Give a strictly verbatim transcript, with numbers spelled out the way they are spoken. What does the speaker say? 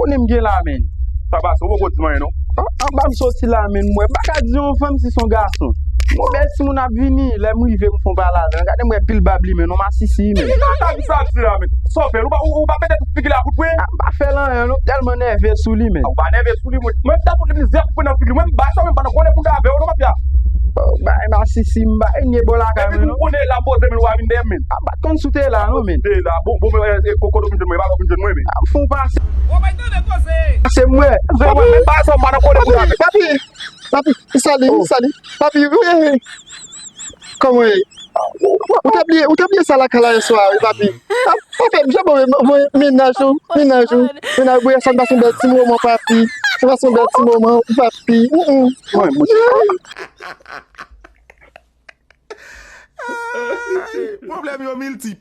Konnen m gen la, men. Sa pase, ou poko di m anyen, non? An, anba m soti la, men, m wè, m pa ka di yon fanm si se yon gason. Yon bèl timoun ap vini, lè m rive, m fè yon pale avè l. Gade m wè pil bab li, men, yon masisi, men. Ki kaka di sa di la, men? Sa w fè l? Ou pa, ou, ou pa pete tout figi l a kout pwen? A, m pa fè l anyen, non. M tèlman nève sou li, men. Ou pa nève sou li, mwen. Mwen, m ta fout li plizyè kout pwen nan figi l. Mwen, m bay sa, men m pa nan kole pou m ta avè w, non, mafya. Bay masisi, m bay nye bò lakay mwen, non. Epi tou, ou konnen la poze, men, ou pa vin dèyè m, men. A, m pa t konn si w te la, non, men. Te la, bon, bon, men, e, e, kote w vin jwenn mwen, e pa la w vin jwenn mwen, men. A, m fè w pase. Pase m wè. Fè w wè, men pa sa, m pa nan kole pou ta avè. Papi, papi, sali, sali. Papi, wi. Kòman w ye? Ou ta bliye, ou ta bliye sa lakay la yè swa, wi, papi. Papi, m janbe, mennaj ou, mennaj ou. Mennaj ou, sa n pase yon bèl ti moman, papi. Sa n pase yon bèl ti moman, papi. Mm, mm. Mwen, mwen. Pwoblèm yo miltip.